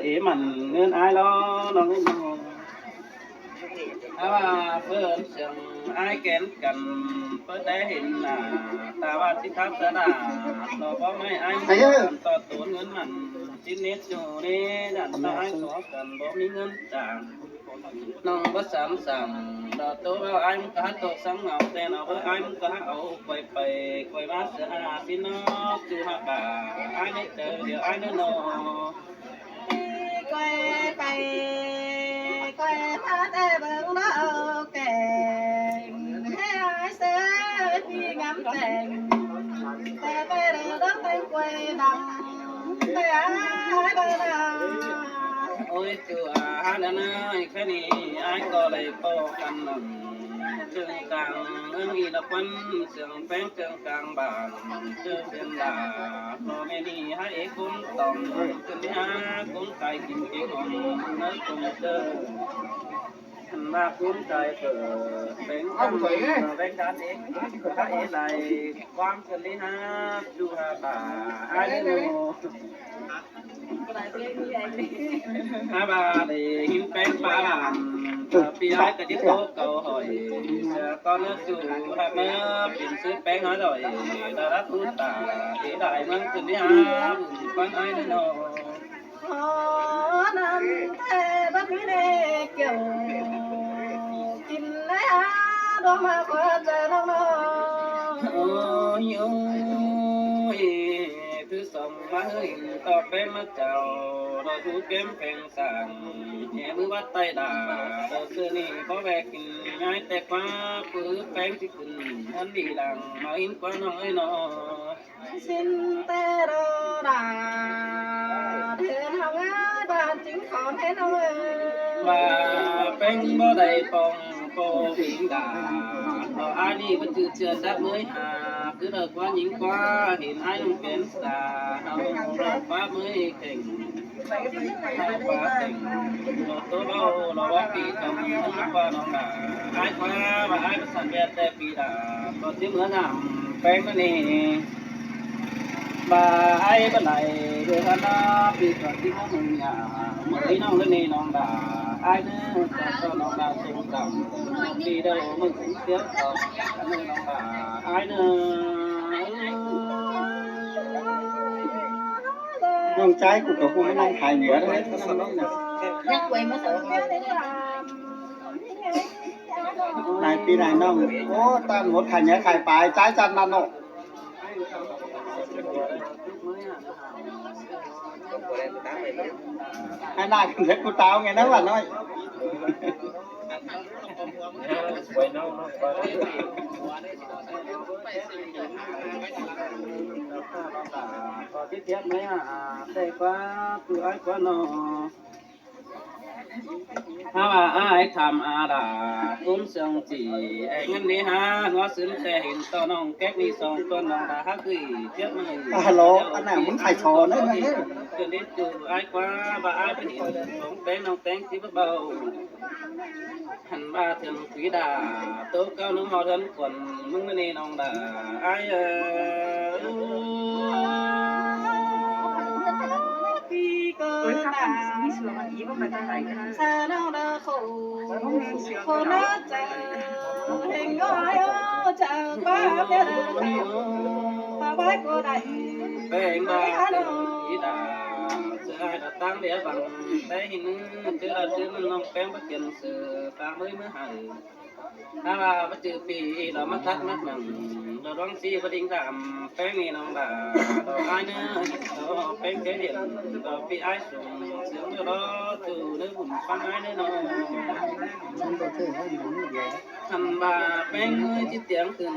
ເອ ມັນເງິນອ້າຍລອ ນ້ອງເອີຍນ້ອງ. ຖ້າວ່າເພິ່ນເຊິ່ງອ້າຍແກ່ນກັນ ເພິ່ນໄດ້ເຫັນໜ້າ ຕາວ່າຊິທັກສະໜາ ລອບໍ່ໄມ້ອ້າຍ ໄອ້ເອີຍ ຕໍ່ໂຕນເງິນມັນ ຊິເນັດຢູ່ເດ້ ຢ້ານຕາອ້າຍຂໍກັນ ບໍ່ມີເງິນຈ້າງ ນ້ອງບໍ່ສາມສັ່ງ ດອກໂຕເວົ້າອ້າຍມັນກະຮັກຕົກສັງເຫງົາ ແຕ່ເນາະເບິ່ງອ້າຍມັນກະຮັກເອົາ ກວຍໄປກວຍມາເສືອຫາຊິນອກ ຈຸຮັກບາອ້າຍໃນໃຈດຽວອ້າຍເນີນອ. ກວຍໄປກວຍມາແຕ່ເບິ່ງເອົາແກ່ງ ໃຫ້ອ້າຍເສີຍທີ່ງາມແຈ້ງ ແຕ່ໄປເດີດອກແຕ່ງກວຍດັງ ແຕ່ອ້າຍບໍ່ນາ. ໂອ້ຍ ຈູອາຫານອັນນັ້ນ ແຄ່ນີ້ອ້າຍກໍໄດ້ພໍກັນນັ້ນ ເຄິ່ງກາງເມືອງອີນະຄອນ ເຊິ່ງແຂວງເຄິ່ງກາງບ້ານ ເຈີເປັນດາ ພໍ່ແມ່ນີ້ຫາເອກຄົນຕ້ອມ ຂຶ້ນໄປຫາຄົນຂາຍກິນເອກອອມ ເນີກົງເຈີ ຄັນວ່າຄົນຂາຍເປີດແບງຄຳ ແບງການເອກ ຫາເອໄລ ຄວາມຂຶ້ນໄປຫາ ຢູ່ຫາປ່າ ອາຍເດີໂນ ຫາວ່າໄດ້ເຫັນແປງປາຫຼານ ເອີ ປີອາຍກະຕິດໂຕເກົ່າຫອຍ ເສືອຕອນເລີກຢູ່ຮັກເມີ ເປັນຊື່ແປງຫາດອຍ ດາລາທູຕາ ເອໄດ້ເມືອງຂຶ້ນໄປຫາ ບຸນຟັງອາຍເດີໂນ. ຂໍນຳແທ້ບໍ່ມີແນວກ່ຽວ ກິນໄດ້ຫາດອກມາຂໍເຈີນ້ອງນ້ອຍ ໂອ້ຍ ໂອ້ຍ ຄືສອງມາເຮີ້ຍ ຕໍ່ແປງມາເຈົ້າ ດອກທູແກ້ມແພງ ສ້າງແຫ່ມືວັດໄຕ້ດາ ດອກຊື່ນີ້ຂໍແວະກິນ ຍ້າຍແຕ່ກວ່າ ປືແປງຊິຂຶ້ນ ອັນດີດັງ ມາອິນກວ່ານ້ອງເອີຍນ້ອງ ຊິນແຕ່ດອດາ ເດີນເຮົາງາຍບ້ານຈຶ່ງຂອມເຫັນເອົາເອີຍ ວ່າແປງບໍ່ໄດ້ປ້ອງໂປວິງດາ ເພາະອານີ້ມັນຈື່ເຈື່ອນດັກເມີຍຫາ ຄືເລີກວ່າຍິງກວ່າ ເຫັນອາຍນ້ອງເປັນສາ ເຮົາເລີກວ່າເມີຍເກັ່ງ ເຮົາວ່າເກັ່ງ ໂຕເວົ້າລະວ່າປີກຳ ກວ່ານ້ອງດາ ອາຍກວ່າວ່າອາຍປະສານແບບແຕ່ ປີດາ ກໍຊິເມືອນຳແປງມານີ້ ບາຍບາຍເດີອານາ ປີກອນທີ່ມາເມືອງຍາ ມື້ນີ້ນ້ອງເດີນີ້ນ້ອງດາ ອາຍເດີ ເຈົ້ານ້ອງດາຊົງກຳ ປີເດີມື້ເສຍຕອບເດີນ້ອງດາ ອາຍເດີ. ນ້ອງຊາຍກູກະຮູ້ມານັ່ງຂາຍເໜືອເດ້ ຍັກໄວມາໃສ່ ນາຍພີ່ນາຍນ້ອງ ໂອ້ ຕ້ານໝົດຂາຍເໜືອຂາຍປາຍ ຈ່າຍຈັດໜັກເນາະ ໃຫ້ໜ້າຂຶ້ນເຮັດກູຕາວໄງນະຫວານນ້ອຍ ຂໍຊິທຽບໃຫ້ອາແຕ່ກວ່າ ຄືອ້າຍກວ່ານ້ອງ ຖ້າວ່າອ້າຍຖາມອາດາ ກຸມເຊື່ອງຈີ ແອງເງິນນີ້ຫາຫົວຊຶມ ແຕ່ເຫັນຕໍ່ນ້ອງແກັກນີ້ສອງຕົວ ນ້ອງດາຮັກຄືທຽບໃຫ້ ອາໂລ ອັນນັ້ນມັນຂາຍຊອເດີ ເກີດເດັດຢູ່ອ້າຍກວ່າ ວ່າອ້າຍໄປເຫັນຂອງແຕງ ນ້ອງແຕງຊິບໍ່ເບົາ ຫັ້ນວ່າເຖິງສີດາ ໂຕເກົ່ານ້ອງເຮົາເຮືອນ ຄົນເມືອງນີ້ນ້ອງດາ ອາຍເອີຍ ປີເກີດຕາ ສານ້ອງດາໂຄ ຄົນເຈີ ເຮັງນ້ອຍເອີຍ ຈາກບ້ານເດີ ປາໄວ້ບໍ່ໄດ້ ແປງບາດເດີ ອີດາ ເສືອດາຕັ້ງເດບັງ ແຕ່ຫີນ ເຈີລະຈື່ມັນນ້ອງແປງບໍ່ກຽມ ເສືອຕາເມີຍເມືອໃຫ້ ຖ້າວ່າບໍ່ຈື່ປີ ລາວມາຕັດມັດໜັງ ລາວດອງຊີບໍ່ດິງດຳ ແປງນີ້ນ້ອງດາ ດອກອ້າຍເນີ ດອກແປງແກດຽນ ດອກປີອ້າຍສູງ ສຽງເດີລໍຈູເດີບຸນຟັງອ້າຍເນີນ້ອງ ຄັນວ່າແປງເອີຍຈິດຕຽງຂຶ້ນ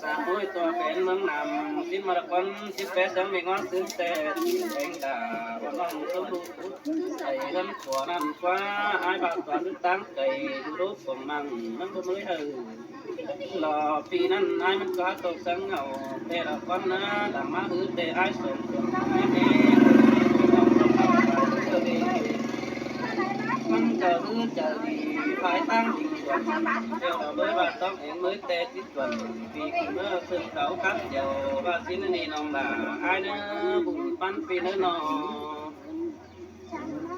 ສາໂອ້ຍຕົວແປນເມືອງນຳ ຊິມມະລະກອນ ຊິແປສັງເມງອນ ຊຶມແຕ່ແປງດາ ບໍ່ນ້ອງສົມ ໃສ່ເຮືອນຂົວນັ້ນກວ່າ ອ້າຍບ່າວສອນຢູ່ຕ່າງໄກ ຢູ່ໂລກຂອງມັງ ມັນບໍ່ເມີຍເຮີ ລອປີນັ້ນອ້າຍມັນກະຕົກສັງເຫງົາ ແຕ່ລະຄວາມໜ້າຫຼັງມາຮືແຕ່ອ້າຍສົມ ມັນກະຮືໃຈດີ ພາຍທາງດີ ແຕ່ລະເມີວ່າຕ້ອງເອງເມີແຕ່ ຈວນປີເມື່ອເພິ່ນເຂົາກັບດຽວ ວ່າຊິນນີ້ນ້ອງຫຼ້າ ອ້າຍເນີ ບຸນປັນປີເນີນ້ອງ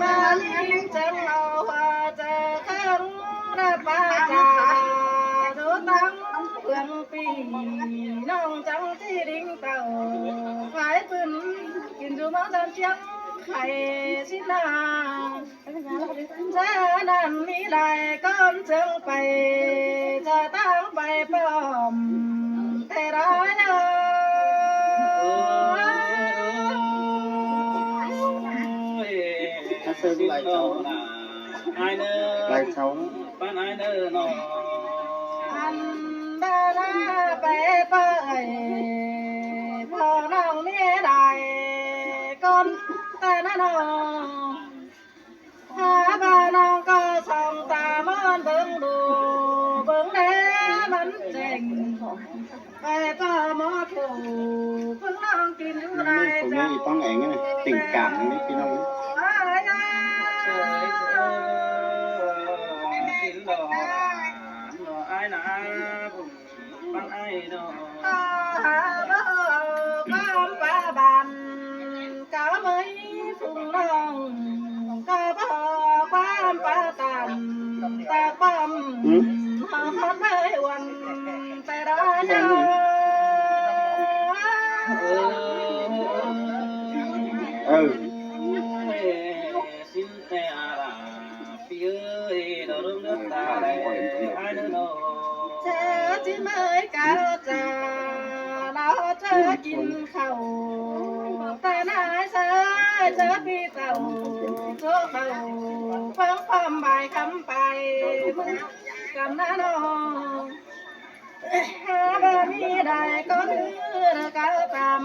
ມາລິງຈັ່ງເອົາວ່າຈະເຄົາລົບພະເຈົ້າ ຢູ່ຕາມເພື່ອນພີ່ນ້ອງຈັງທີ່ລິງເຕົ້າ ຂາຍປືນກິນຢູ່ເມືອງຈັນທຽງ ໄຂ່ຊິນາ ສະນັ້ນມີຫຼາຍກ່ອນເຊິ່ງໄປ ຈະຕາມໄປປ້ອມແຕ່ລະເອີ. ໄລ່ເຊົາ ໄລ່ເຊົາ ປານອ້າຍເດີນ້ອງ ອັນດາລາໄປເປີ້ຍ ພໍ່ນ້ອງມີຫຼາຍຄົນແຕ່ນະນ້ອງ ຖ້າວ່ານ້ອງກໍສ່ອງຕາມອນເບິ່ງດູ ເບິ່ງແດ່ມັນແຈ້ງ ໄປຕໍ່ໝໍຜູ້ເບິ່ງນ້ອງກິນຢູ່ໃນ ນີ້ ຜົມມີອີກປ້ອງແອງນີ້ ຕິ່ງກາງນີ້ພີ່ນ້ອງ ກິນດອກ ອ້າຍນະ ປັນອ້າຍດອກ ຄວາມປາບານ ກະເມີຍພຸງນ້ອງ ກະບອກຄວາມປາຕານ ຕາປ້ອມ ຫືມ ຮອດເມີຍວັນ ແຕ່ດາຍ ເອີ ເອີ ຊິນແຕ່ອາລາ ເອີຍ ດອກເດີ ຕາແລ ອ້າຍເດີນ້ອງ ເຈີຈິເມີຍກາຈາ ລາວເຈີກິນເຂົ້າ ຕານາຍຊາຍ ເຈີພີ່ເຕົ້າ ໂຈເຂົ້າ ຟັງຄວາມບາຍຄຳໄປ ເມືອກັນນະນ້ອງ ຫາບໍ່ມີໄດ້ກໍຄືລະກະຕາມ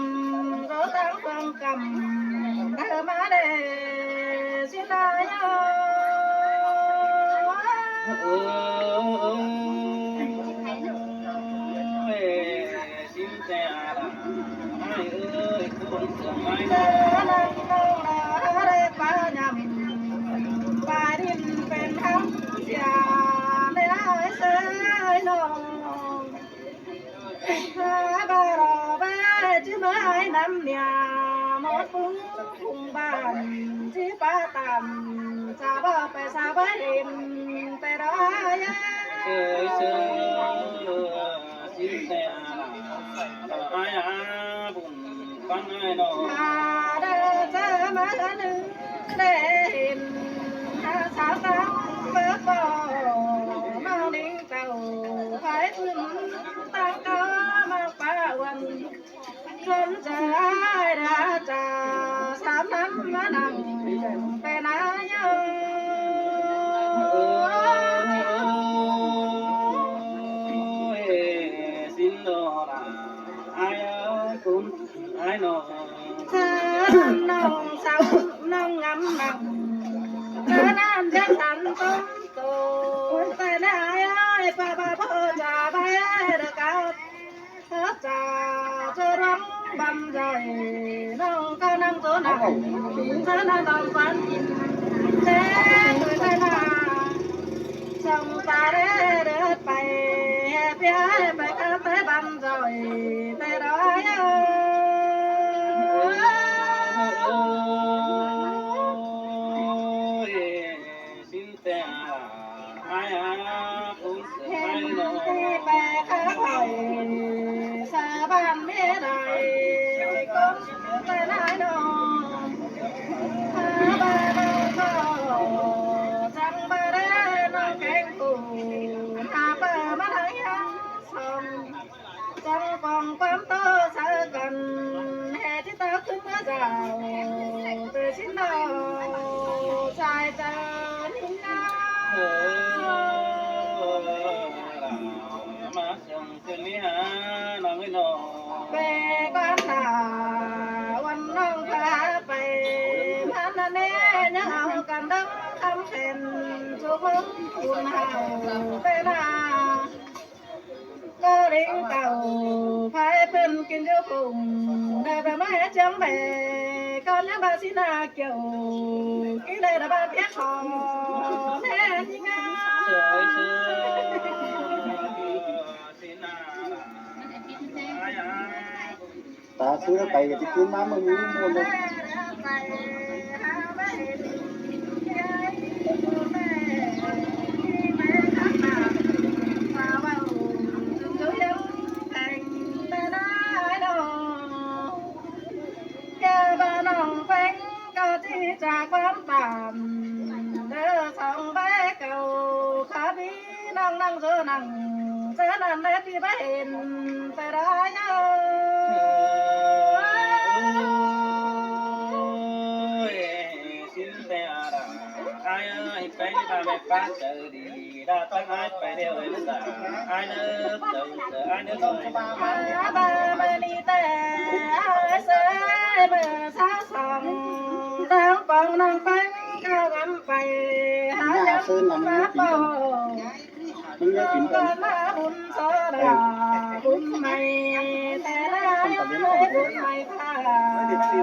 ກໍຕັ້ງຄວາມກຳເດີມາເດ ຊິນາຍ ເອີຍ ຊິນແຕ່ອາລາ ອ້າຍເອີຍ ຄົນເຊື່ອໄມ້ ເດີນາງນ້ອງລາເດປາຍຳ ປາດິນເປັນທຳເສຍ ໄດ້ອ້າຍເຊີຍນ້ອງ ຫາບໍ່ລໍແບຈິເມີຍນຳເນຍ ໝົດປຸງປຸງບ້ານ ຊິປາຕາມ ສາວເວົ້າໄປສາວໄປຫຼິ້ນ ແຕ່ດອຍ ເຊີຍເຊີຍ ຊິນແຕ່ອາລາ ອາລາບຸນ ຟັງອ້າຍນ້ອງ ມາເດີເຈີມາເຮືອນໜຶ່ງ ໄດ້ເຫັນ ຫາສາວຕັ້ງເບີບອ ນ້ອງລິງເຕົ້າ ໃຜຟື້ນຕັ້ງເກົ່າມາປະວັນ ສົນໃຈດາຈາ ສາມນຳມານັ່ງເປັນນາຍ ເອີຍ ຊິນໂດລາ ອ້າຍເອີຍ ຄຸນ ອ້າຍນ້ອງ ເຊີນນ້ອງສາວນ້ອງງາມມັກ ເຊີນນານຈັກສັນຕົ້ນໂຕ ແຕ່ນາຍອ້າຍປ້າພໍ່ຈາໄປເດີກະ ເຈົ້າຈາຈະລອງບຳໃຈ ນ້ອງກໍນັ່ງໂຕນັ່ງ ເຈົ້ານັ່ງຕ້ອງຝັນກິນ ແຕ່ໂດຍແຕ່ນາ ສ່ອງຕາເດີເດີດໄປ ແຫ່ເປຍໄປຄາແຕ່ບຳ ໂດຍແຕ່ດອຍ ຊິນແຕ່ອາລາ ອ້າຍອາ ເຫັນທີ່ໄປຄາຂ້ອຍ ສາບານເມໄດ້ ກົມແຕ່ນາຍນ້ອງ ຫາບໍ່ໄດ້ພໍ ຈັ່ງບໍ່ໄດ້ນ້ອງແກງປູ ຫາເປີມາໄດ້ຍັງສອງ ຈັ່ງປ້ອງຄວາມໂຕໃສ່ກັນ ເຮັດທີ່ຕາຂຶ້ນເມື່ອເຈົ້າ ເຕີຊິນດອກຊາຍເຈົ້ານິນນາ ເອີ ມາສົ່ງຄືນນີ້ຫານ້ອງເອີຍນ້ອງ ເປກອນໜ້າ ວັນນ້ອງພາໄປ ມານະແນ່ ຍັງເອົາກັນເດີຄຳແຂນ ຈຸເບິ່ງບຸນເຮົາແຕ່ນາ ກໍລິງເຕົ້າ ໃຜເພິ່ນກິນຢູ່ພຸ້ນ ໄດ້ໄປມາເຮັດຈັ່ງແບ ກ່ອນຍັງບາຊິນາກ່ຽວ ກິເລດບາພຽງຂໍແນ່ຍິງງາມ ຕາຊື້ໄປກໍຊິກິນມາມື້ນີ້ໝົດເລີຍ ຈາກຄວາມຕາມ ເດີສອງໃບເກົ່າ ຂາພີ່ນ້ອງນັ່ງໂຊນັ່ງ ເຊີນອັນໃດທີ່ບໍ່ເຫັນ ແຕ່ດາຍເອີຍ ຊິນແຕ່ອາດາ ເຈີດີໆ ລະຕັ້ງອ້າຍໄປແລ້ວເອີຍສາ ອ້າຍເນີບເຈີເຈີອ້າຍເນີບເອີຍ ບາບາເມີນີ້ແຕ່ອ້າຍເຊີຍເມີຊາວສອງ ທາງປອງນ້ອງແປ້ງກະນຳໄປ ຫາຍາມມາເປົ່າ ມັນເລີຍກິນໄປ ມາບຸນໂສດາບຸນໃໝ່ ແຕ່ລະຍາມໃຫ້ບຸນໃໝ່ ພາ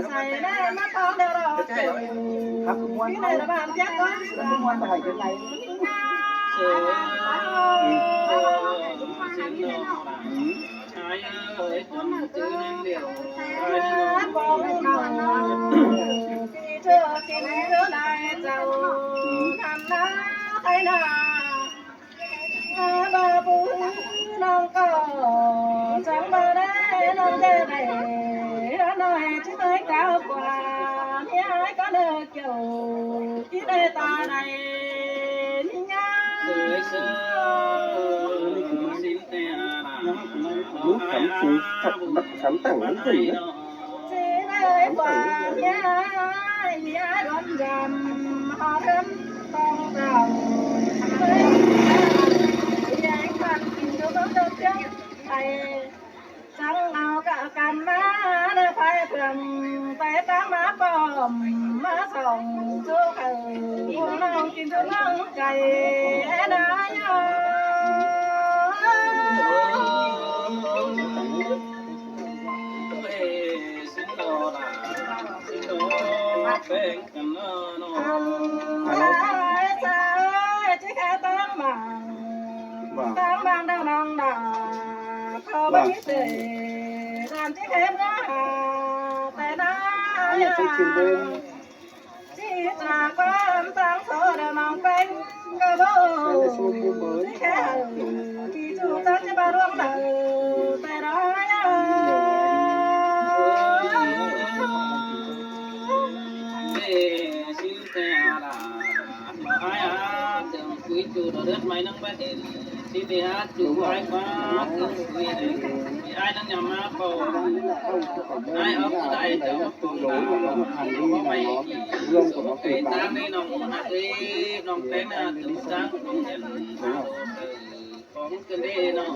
ໃສ່ແນມາເປົ່າດຽວລອເຈົ້າ ຢູ່ໃນລະບ້ານຈຽກກ່ອນ ເຊີຍ ອືມ ອືມ ຈັ່ງເອົາກະກຳມາເດີ ໄປເພິ່ງໄປຕາມມາປ້ອມ ມາສ່ອງສູ່ເຂົາ ພວກນ້ອງກິນຈົນນ້ອງໄກ່ແອນາຍອ ອັນ ອັນ ຕາງບາງ ຕາງບາງດາວນອງດາ ເຂົາບໍ່ມີເສດານທີ່ເຮັດນາ ແຕ່ນາ ອັນນີ້ເພິ່ນກິນເບິ່ງ ທີ່ຈາກຄວາມຕັ້ງໂສດານອງເປັນກະບໍ່ ທີ່ແຄ່ ທີ່ຈູຈັກຈະບາດວງດາວ ແຕ່ນາ ເດ ຊິນແຕ່ອາລາ ມາອາຍອາເຖິງຄຸຍຈູດເລືອດໄໝ້ນັງບາດເອງ ຊິເດອາຈູໄວ້ຟ້າເຖິງຄຸຍເດ ອາຍນັ້ນຢ່າມາເປົ່າ ອາຍເອົາຜູ້ໃດເຈົ້າມາເປົ່າ ບໍ່ໄໝ້ ເລື່ອງຂອງເຮົາຄືກັນ ນ້ອງນາເອ ນ້ອງແປ້ງນາເຖິງຈ້າງຂອງເຫັນ ຂອງກັນເດເນາະ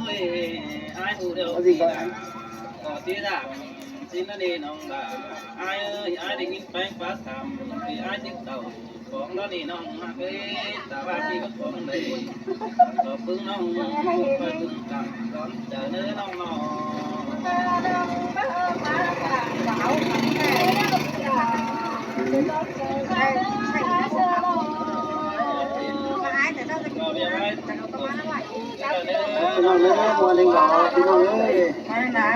ເອີຍ ອ້າຍຮູ້ແລ້ວ ເອີຍ ຊິນນະເດນ້ອງຫຼ້າ ອ້າຍເອີຍ ອ້າຍໄດ້ຍິນແປ້ງປາກຄຳ ທີ່ອ້າຍຕິດເຕົ້າຂອງລະນີ້ນ້ອງຮັກເອີຍ ຕາວ່າທີ່ກະຂອງໃດ ຂໍເບິ່ງນ້ອງໄປເບິ່ງຕາມດອນໃຈເດີນ້ອງນ້ອງ ພີ່ນ້ອງເອີຍ ມ່ວນເດ້ງດອກ ພີ່ນ້ອງເອີຍ.